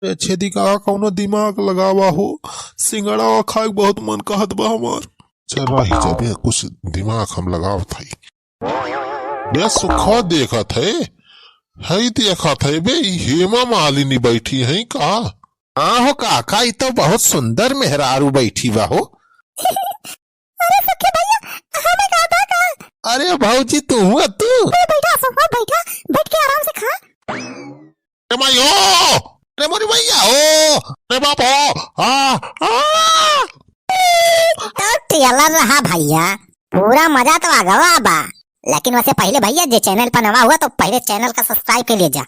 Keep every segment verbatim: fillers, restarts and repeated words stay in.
ए छेदी काका, कौनो दिमाग लगावा हो, सिंगड़ावा खाए के बहुत मन कहत बा हमार। चल रही जबे, कुछ दिमाग हम लगावत हई। बे सुखवा देखत है, हई देखत है बे, ई हेमा मालिनी बैठी है का? हाँ हो काका, ई तो बहुत सुंदर मेहरारू बैठी बा हो। अरे सखे भैया, हमें का था का? अरे भौजी, तू हुआ तू? अरे बैठा सुखवा, बैठा, बैठ के आराम से खा। अरे माई हो, अरे मोरी भैया हो, अरे बाप हो, आ, आ। तो trailer रहा भैया, पूरा मजा तो आ गवा बा। लेकिन वैसे पहले भैया, जे channel पर नवा हुआ तो पहले channel का subscribe कर लीजिए।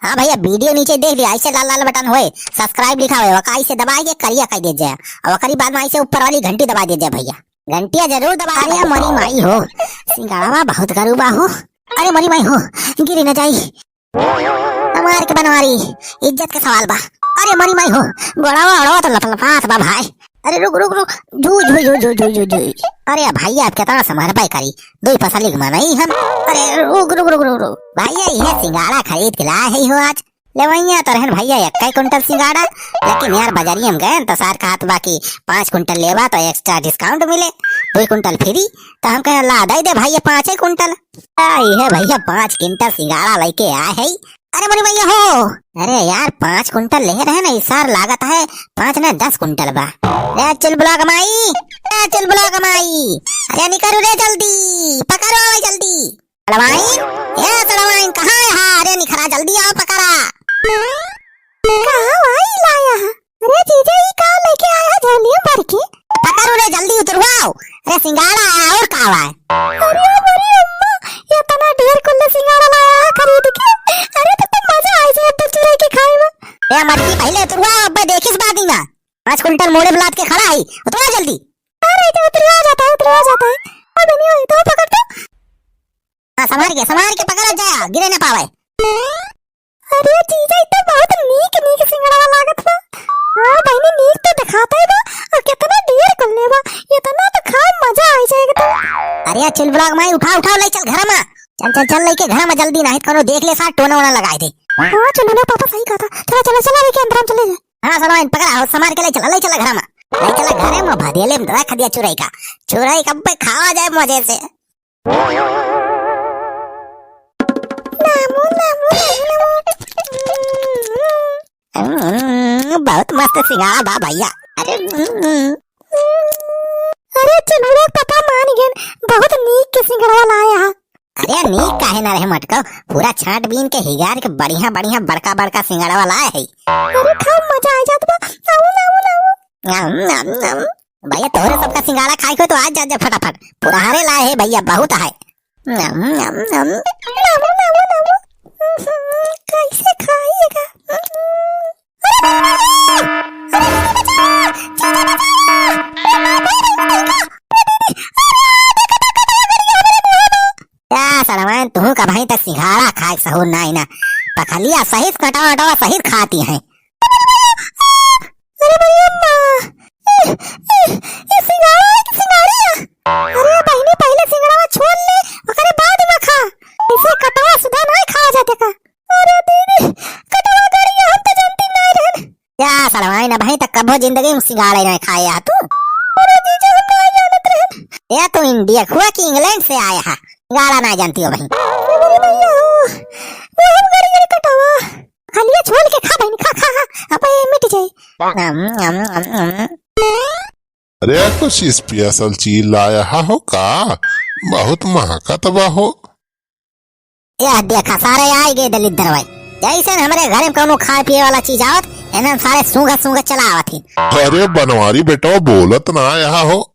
हाँ भैया, video नीचे देख लिया, ऐसे लाल लाल button होए, subscribe लिखा हुआ, ओका ऐसे दबा के करिया कर दीजिए, और ओकरी बाद में ऐसे ऊपर वाली घंटी दबा दीजिए भैया, घंटिया जरूर दबा। अरे मोरी माई हो, सिंगाड़वा बहुत गरुबा हो। अरे मोरी माई हो, गिरी न जाई। हमार के बनवारी, इज्जत के सवाल बा। अरे मरी माई हो, गोड़वा ओड़वा तो लपलपात बा भाई। अरे रुक, रुक, रुक, जू, जू, जू। अरे भैया, अब कितना समझ पाए करी, दो ही पसली के मनई हम। अरे रुक, रुक, रुक, रुक, रुक। भैया, ये सिंगाड़ा खरीद के लाए है हो आज। लेवइया तो रहन भैया, एक ही कुंटल सिंगाड़ा, लेकिन यार, बजारी हम गए तो सार कहत बा कि पाँच कुंटल लेवा तो extra discount मिले, दो कुंटल free। तो हम कहे, "ला, दे दे भैया, पाँचे कुंटल।" आ, ये भैया, पाँच कुंटल सिंगाड़ा लेके आए है। अरे मोरी भैया हो, अरे यार, पाँच कुंटल ले रहे ना, इस सार लागत है पाँच ना दस कुंटल बा। ए चुलबुला कमाई, ए चुलबुला कमाई, अरे निकरू रे जल्दी, पकड़ो आवे जल्दी। सड़वाइन, ए सड़वाइन, कहाँ है हा? अरे निखरा, जल्दी आओ, पकड़ा। कहाँ भाई लाया है? अरे जीजा, ई का लेके आया झोलिया भर के? पकड़ू रे, जल्दी उतरवाओ। अरे सिंगाड़ा आया, और का आवा है? अरे मोरी अम्मा, इतना ढेर कुल्ले सिंगाड़ा लाया है खरीद के। अरे तो, तो मजा आ जाए अब चुराई के खाए में। ए मटकी, पहले उतरवाओ, अब देखिस बात ही ना। पाँच कुंटल मोड़े बुलात के खड़ा है, उतरवा जल्दी। अरे तो उतरवा जाता है, उतरवा जाता है। ओ बनी, ओए तो पकड़ तो। हाँ, संभाल के, संभाल के पकड़ जा, गिरे ना पावे। अरे जीजा, ई तो बहुत नीक, नीक सिंगड़वा लागत बा। हाँ बहिनी, नीक तो दिखाता है बा, और कितना ढेर कुल्ले बा, इतना तो खा मजा आ जाएगा तो। अरे चुलबुला माई, उठा, उठा, ले चल घर में। चल, चल, चल, लेके घर में जल्दी, नहीं तो कोनो देख ले सार, टोना वोना लगाए दे। हाँ, चलो ना, पापा सही कहा था। चला, चला, चला, लेके अंदर हम चले जाए। हाँ, सुनो, इन पकड़ा हो, संभाल के ले चला, ले चला घर में। ले चला घर में, भदेले में रख दिया चुरई का। चुरई कब पे खावा जाए मजे से। नामू, नामू, नामू, नामू। हम्म, बहुत मस्त सिंगाड़ा बा भैया। अरे, हम्म। अरे, चुनौरा पापा मान गए, बहुत नीक के सिंगड़वा लाया है। अरे, नीक काहे ना रहे मटको, पूरा छांट बीन के हिगार के बढ़िया, बढ़िया, बड़का, बड़का सिंगड़वा लाए है। अरे, खाओ, मजा आ जात बा। आऊ, आऊ, आऊ। नम, नम, नम। भैया, तोहरे सबका सिंगाड़ा खाए को तो आज जा, जा फटाफट। पुरहरे लाए है भैया, बहुत है। नम, नम, नम। नम, नम, नम। कैसे खाइएगा? अरे, अरे, अरे, अरे, बचाओ! जीजा, बचाओ! अरे, मार, मार, मार, मार, मार। अरे, देखो, देखो, देखो, गिर गया मेरे मुंह में। या सड़वाइन, तू का भाई तक सिंघाड़ा खाए सहूर ना आई ना। पखलिया सहित कटवा, कटवा सहित खाती है। अरे मेरी अम्मा, ए, ए, ए सिंघाड़ा है कि सिंघाड़ी है? अरे बहिनी, पहले सिंघाड़ा छोड़ ले, ओकरे बाद में खा। इसे कटवा सुधा ना खावा जाते का। अरे दीदी, कटवा गड़ी है, हम तो जानते ना रहन। या सड़वाई ना भाई, तक कभो जिंदगी में सिंघाड़ा नहीं खाए है तू। अरे जीजा, हम नहीं जानत रहन। या तू इंडिया हुआ कि इंग्लैंड से आया है, सिंघाड़ा ना जानती हो भाई। अरे भैया, वो हम गड़ी गड़ी कटवा। खलिया छोल के खा बहिन, खा, खा, खा, अब ये मिट जाए। अम, अम, अम, अम। अरे, कुछ special चीज लाया हो का? बहुत महकत बा हो। यह देखा, सारे आए गए दलिद्दर भाई। जैसे न हमरे घरे में कौनो खाए पिए वाला चीज आवत, एनन सारे सूंघत सूंघत चला आवत ही। अरे बनवारी बेटवा, बोलत ना आया हो,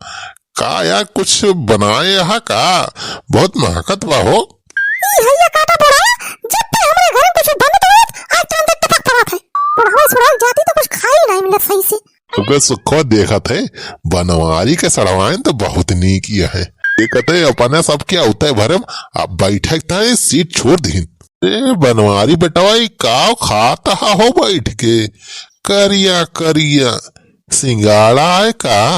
का यार, कुछ बनाए हा का? बहुत महकत बा हो। ई हइया काटा बुढ़ावा, जब भी हमरे घरे कुछ बनत होत, आज तुरंत टपक पड़त है। बुढ़ावा सुढ़ावा जाती तो कुछ खाई नहीं मिलत सही से। ओकर सुखवा देखत है, बनवारी के सड़वाइन तो बहुत नीक ही है। देखत है अपने सबके औते भरे में, अब बैठक ताई सीट छोड़ दीन। ए बनवारी बेटवा, ई का खात हा हो बैठ के? करिया करिया सिंगाड़ा है का?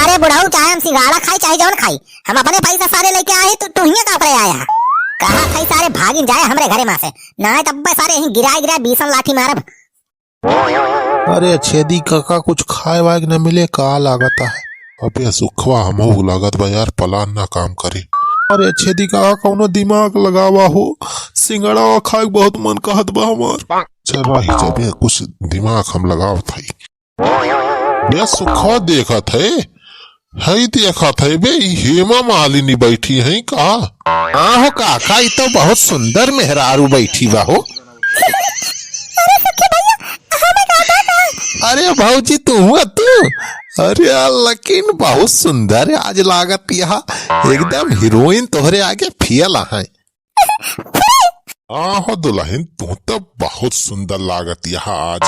अरे बुढ़ऊ, चाहे हम सिंगाड़ा खाई, चाहे जौन खाई, हम अपने पैसा सारे लेके आए, तू, तू हियां का करे आया? कहा था सारे भागिन जाए हमरे घरे मा से, ना है तब सारे यहीं गिराए गिराए बीसन लाठी मारब। अरे छेदी काका, कुछ खाए वाए के न मिले का लागत है? अबे सुखवा, हमहू लागत बा यार, plan ना काम करे। अरे छेदी काका, कौनो दिमाग लगावा हो, सिंगड़वा खाए के बहुत मन कहत बा हमार। चल रही जबे, कुछ दिमाग हम लगावत हई। बे सुखवा देखत है, हई देखत है बे, ई हेमा मालिनी बैठी है का? हाँ हो काका, ई तो बहुत सुंदर मेहरारू बैठी बा हो। अरे सखी भैया, हमें का, का, का? अरे भौजी, तू हुआ तू? अरे यार, लेकिन बहुत सुंदर है आज लागत यह, एकदम हीरोइन तोहरे आगे फेल है। हाँ हो दुल्हन, तू तो बहुत सुंदर लागत यह आज।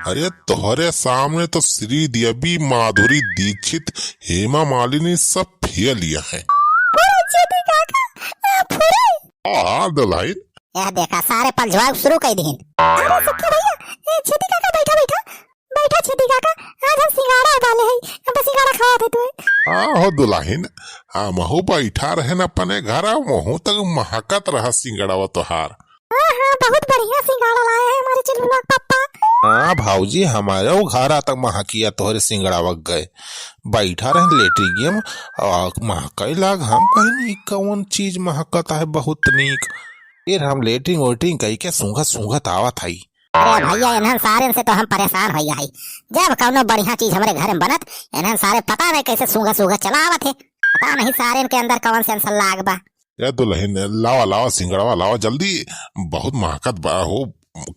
अरे तोहरे सामने तो श्रीदेवी, माधुरी दीक्षित, हेमा मालिनी सब फेल यह है। अरे छेदी काका, आ, फुरे। हाँ, हाँ, दुल्हन। यह देखा, सारे पलझवाब शुरू कर दीन। अरे सुखी भैया, ए, छेदी काका, बैठा, बैठा। बैठा छेदी काका, आज हम सिंगाड़ा डाले हई, अब सिंगाड़ा खवा दे तू। हाँ हो दुल्हन, हमहू बैठा रहे न अपने घर, वहू तक महकत रहा सिंगड़वा तोहार। हाँ, हाँ, बहुत बढ़िया सिंगाड़ा लाए हैं हमारे चुलबुला पापा। हाँ भौजी, हमारे वो घरा तक महकिया तोहरे सिंगड़वा गए। बैठा रहे लेटी गेम, आ, महकई लाग, हम कहीं, "ई कौन चीज महकत है बहुत नीक?" फिर हम लेटरिंग वेटरिंग कई के सूंघत सूंघत आवत हई। अरे भैया, इन्हन सारेन से तो हम परेशान होइ गया हई। जब कौनो बढ़िया चीज हमरे घर में बनत, इन्हन सारे पता नहीं कैसे सूंघत सूंघत चला आवत है। पता नहीं सारेन के अंदर कौन सेंसर लाग बा। ए दुल्हन, लावा, लावा, सिंगड़वा लावा जल्दी, बहुत महकत बा हो,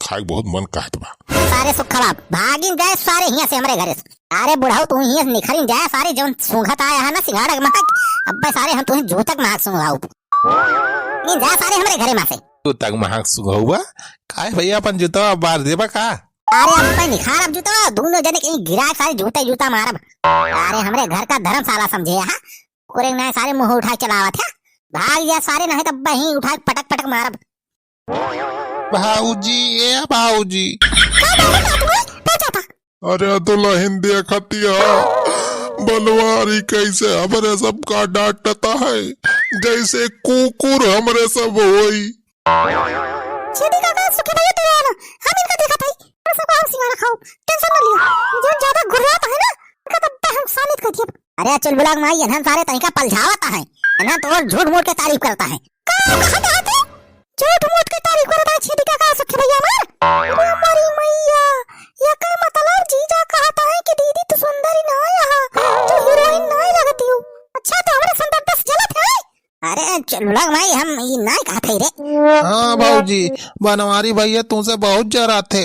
खाए के बहुत मन कहत बा। सारे सुखवा, भागिन जाए सारे हियां से हमरे घरे से। अरे बुढ़ऊ, तू हियां से निखरिन जाए सारे, जौन सूंघत आया है ना सिंगाड़ा के महक, अब्बे सारे हम तुहें जूतक महक सूंघाऊ। इन जा सारे हमरे घरे मा से। जूतक महक सूंघाऊ बा? काहे भैया, अपन जूतवा बार देबा का? अरे अब्बे निखार अब जूतवा, दोनों जने के गिरा के सारे जूते जूता मारब। अरे हमरे घर का धर्मशाला समझे यहाँ, कोरे ना सारे मुंह उठा के चलावत है। भाग जा सारे, नहीं तो अब्बे ही उठा के पटक पटक मारब। भाऊजी, ए भाऊजी। का बात है, का बात है? अरे दुल्हन देखतिया, बनवारी कैसे हमरे सबका डांटता है, जैसे कुकुर हमरे सब होई। छेदी काका, सुखी भैया, तू आना, हम इनका देखत हई, और सब हम सिंगाड़ा खाओ, tension ना लियो, जो ज्यादा गुर्रात है ना, उनका तो हम सालित कर दिया। अरे चुलबुला के माई, इन्हन सारे तनिका पलझावत है, इन्हन तो और झूठ मूठ के तारीफ करता है। का कहत है तू? झूठ मूठ के तारीफ करत है छेदी काका, सुखी भैया हमार। अरे हमारी मैया, ये का मतलब जीजा कहत है कि दीदी तू सुंदरी ना है, तू हीरोइन ना लगती हो। अच्छा, तो हमरे सुंदरता से जलत है? अरे चुलबुला के माई, हम ई ना कहत है रे। हाँ भौजी, बनवारी भैया तुमसे बहुत जरात है,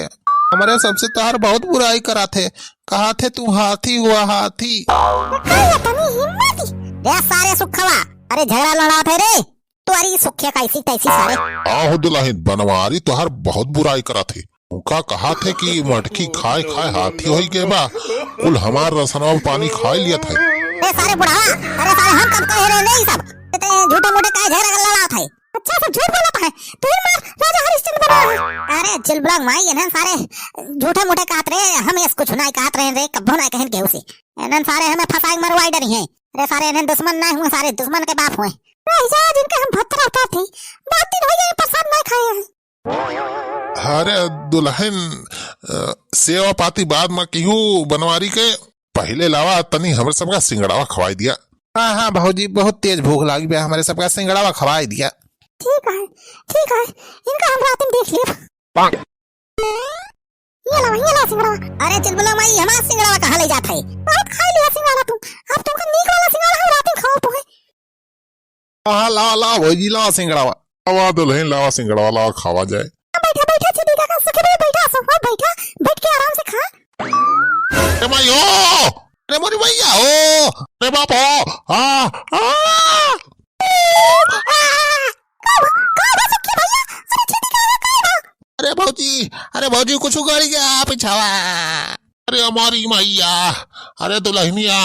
हमरे सबसे तोहार बहुत बुराई करात है, कहत है तू हाथी हुआ हाथी। का ये तनी हिम्मत? रे सारे सुखवा, अरे झगड़ा लड़ात है रे। तोरी सुखिया कैसी तैसी सारे। आहो दुल्हन, बनवारी तोहार बहुत बुराई करत है। उनका कहत है कि मटकी खाए खाए हाथी होई गए बा, कुल हमार रसनवा पानी खाए लियत है। ए सारे बुढ़ावा, अरे सारे हम कब कहे रहे नहीं सब? ते झूठे मूठे काहे झगड़ा कर लड़ात है? अच्छा से झूठ बोलत है, तू ही मार राजा हरिश्चंद्र बना है। अरे चुलबुला के माई, इन्हन सारे झूठे मूठे कहत रहे, हम ऐस कुछ नहीं कहत रहे रे, कब्बो नहीं कहन केहू से। इन्हन सारे हमें फंसाए के मरवाई डरी हैं। अरे सारे इन्हन दुश्मन नहीं हुए, सारे दुश्मन के बाप हुए। ऐसा जिनके हम भत्तर उठात ही, बहुत दिन हो गए प्रसाद नहीं खाए हैं। अरे दुल्हन, अ, सेवा पाती बाद में किहू बनवारी के, पहिले लावा तनी हमरे सबका सिंगड़ावा खवाई दिया। हाँ, हाँ भौजी, बहुत तेज भूख लागी बे, हमरे सबका सिंगड़ावा खवाई दिया। ठीक है, ठीक है, इनका हम रात में देख लेब। ये लावा, ये लावा सिंगड़ावा। अरे चुलबुला माई, हमार सिंगड़ावा कहाँ ले जात है? बहुत खाई लिया सिंगड़ावा तू, अब तुमका नीक वाला सिंगड़ावा हम रात में खाओ पोहे। हाँ, लावा, लावा भौजी, लावा सिंगड़ावा। लावा दुल्हन, लावा सिंगड़ावा, लावा खावा जाए। बैठा, बैठा, छेदी काका, सुखी भाई, बैठा, सब बैठा, बैठ के आराम से खा। ए माई हो, रे मोरी मैया हो, रे बाप हो, आ, आ। का बा, का बा सुखी भैया? अरे छेदी काका, का बा? अरे भौजी, अरे भौजी, कुछ गड़ गया पिछावा। अरे हमारी मैया, अरे दुल्हनिया,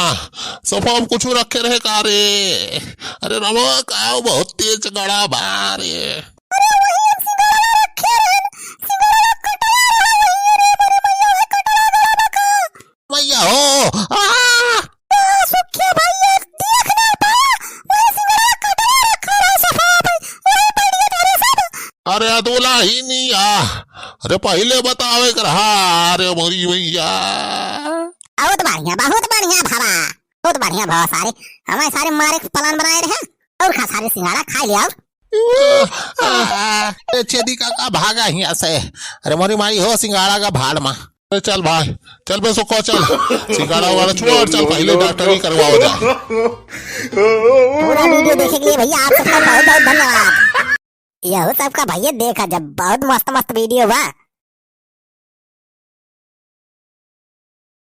सोफा में कुछ रखे रहे का रे? अरे रमो का बहुत तेज गड़ा बा रे। अरे वही हम सिंगड़ा रखे रहे, सिंगड़ा कटरा रहा वही रे, अरे मैया, वही कटरा गड़ा बा का? मैया हो, आ! आ, सुखिया भैया, देख ना पाया, वही सिंगड़ा कटरा रखा रहा सोफा पे, वही बैठ गए रे सब। अरे दुल्हनिया, अरे पहिले बतावे के रहा, अरे मोरी भैया। बहुत बढ़िया, बहुत बढ़िया भवा, बहुत बढ़िया भवा सारे। हमारे सारे मारे के plan बनाए रहे, और खा सारे सिंघाड़ा खाए ले आओ। ए छेदी काका भागा हियाँ से। अरे मोरी माई हो सिंघाड़ा का भाड़ मा। अरे चल भाई, चल बे सुखो चल। सिंघाड़ा वाला छोड़, चल पहिले डॉक्टरी करवाओ जाए। पूरा video देखे के लिए भैया आप सबका बहुत बहुत धन्यवाद। यहू सबका भैया देखा जब बहुत मस्त मस्त video बा।